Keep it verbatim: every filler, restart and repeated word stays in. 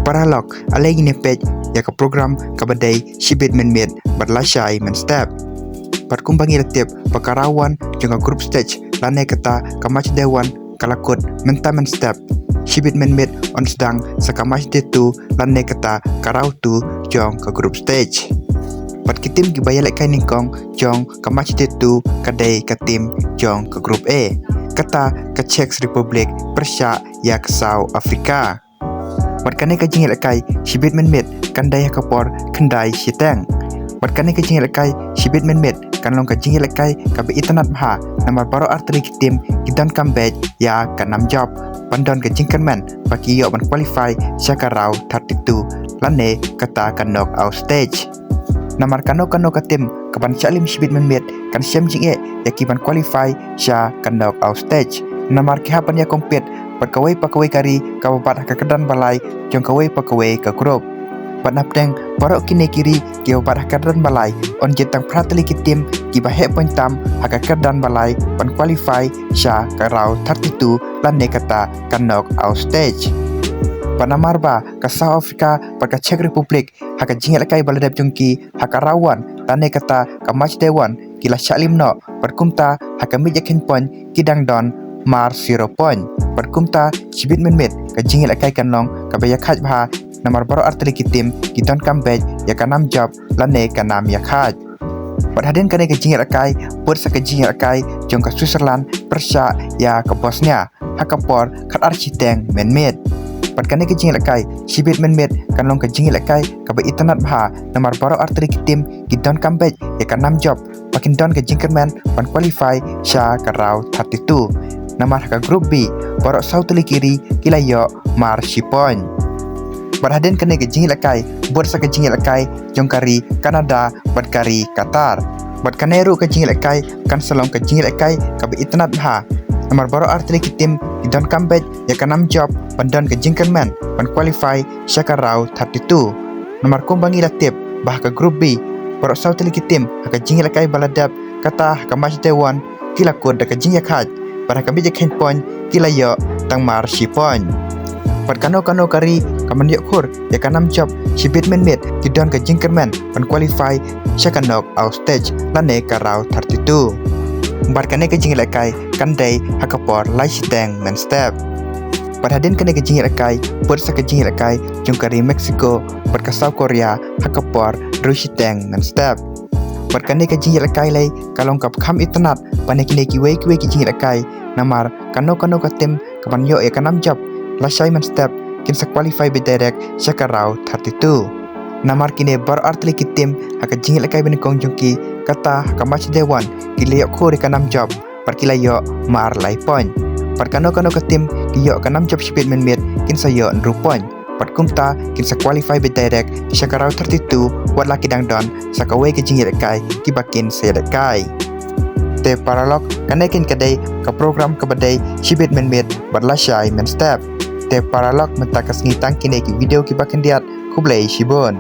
Paralok, ale ngin ïa peit ïa ka program kaba dei shibit mynmiet bad lashai mynstep. Bad kumba ngi la tip ba ka round one jong ka group stage lane kata ka match day one ka la kut mynta mynstep. Shibit mynmiet yn sdang sa ka match day two lane kata ka round two jong ka group stage. Bad ki tim kiba ïalehkai nyngkong jong ka match day two ka dei ka tim jong ka group A, kata ka Czech Republic pyrshah ïa ka South Africa. Bad kane ka jingïalehkai shibit mynmiet kan dei ha ka por khyndai shiteng. Bad kane ka jingïalehkai shibit mynmiet kan long ka jingïalehkai kaba itynnad bha, namar baroh artylli ki tim ki donkam beit ïa ka nam jop ban don ka jingkyrmen ba ki ïoh ban qualify sha ka round thirty-two lane kata ka knockout stage. Namar kano kano ka tim kaban shah lem shibit mynmiet kan shem jingeh ïa ki ban qualify sha ka knockout stage, namar ki hap ban ïa compete bad kawei pa kawei ka ri kaba bat ha ka kyrdan ba lai jong kawei pa kawei ka group. Bad napdeng baroh kine ki ri kiba bat ha ka kyrdan ba lai, yn jied tang phra tylli ki tim kiba heh point tam ha ka kyrdan ba lai ban qualify sha ka round thirty-two lane kata ka knockout stage. Bad namar ba ka South Africa bad ka Czech Republic ha ka jingïalehkai ba la dep jong ki ha ka round one lane kata ka match day one ki la shah lem noh, bad kumta ha ka miej ïakheiñ point ki dang don mar zero point. Bad kumta shibit mynmiet ka jingïalehkai kan long kaba ïakhaid bha, namar baroh artylli ki tim ki donkam beit ïa ka nam jop lane ka nam ïakhaid. Bad hadien kane ka jingïalehkai bud sa ka jingïalehkai jong ka Switzerland pyrshah ïa ka Bosnia ha ka por khatar shiteng mynmiet. Bad kane ka jingïalehkai shibit mynmiet kan long ka jingïalehkai kaba itynnad bha, namar baroh artylli ki tim ki donkam beit ïa ka nam jop ba kin don ka jingkyrmen ban qualify sha ka round thirty-two. Namar ha ka group B baroh saw tylli ki ri ki la ïoh mar shi point. Bad hadien kane ka jingïalehkai bud sa ka jingïalehkai jong ka ri Canada bad ka ri Qatar. Bad kane ruh ka jingïalehkai kan sa long ka jingïalehkai kaba itynnad bha, namar baroh artylli ki tim ki donkam beit ïa ka nam jop ban don ka jingkyrmen ban qualify sha ka round thirty-two. Namar kumba ngi la tip ba ha ka group B baroh saw tylli ki tim ha ka jingïalehkai ba la dep kata ha ka match day one ki la kut da ka jingïakhaid, bad ha ka miej ïakheiñ point ki la ïoh tang mar shi point. Bad kano kano ka ri kaban ïoh khur ïa ka nam jop shibit mynmiet ki don ka jingkyrmen ban qualify sha ka knockout stage lane ka round thirty-two. Bad kane ka jingïalehkai kan dei ha ka por lai shiteng mynstep. Bad hadien kane ka jingïalehkai bud sa ka jingïalehkai jong ka ri Mexico bad ka South Korea ha ka por hynriew shiteng mynstep. Bad kane ka jingïalehkai lei ka long kaba kham itynnad ban ïa kine kiwei kiwei ki jingïalehkai, namar kano kano ka tim kaban ïoh ïa ka nam jop lashai mynstep kin sa qualify beit direct sha ka round thirty-two. Namar kine baroh artylli ki tim ha ka jingïalehkai ba nyngkong jong ki kata ha ka match day one ki la ïoh khur ïa ka nam jop bad ki la ïoh mar lai point. Bad kano kano ka tim ki ïoh ka nam jop shibit mynmiet kin sa ïoh hynriew point. Bad kumta kin sa qualify beit direct sha ka round thirty-two, wat la ki dang don sa kawei ka jingïalehkai kiba kin sa ïalehkai. Te paralok, kane keiñ ka dei ka program kaba dei shibit mynmiet bad lashai mynstep. Te paralok, mynta ka sngi tang kine ki video kiba khyndiat. Khublei shibun.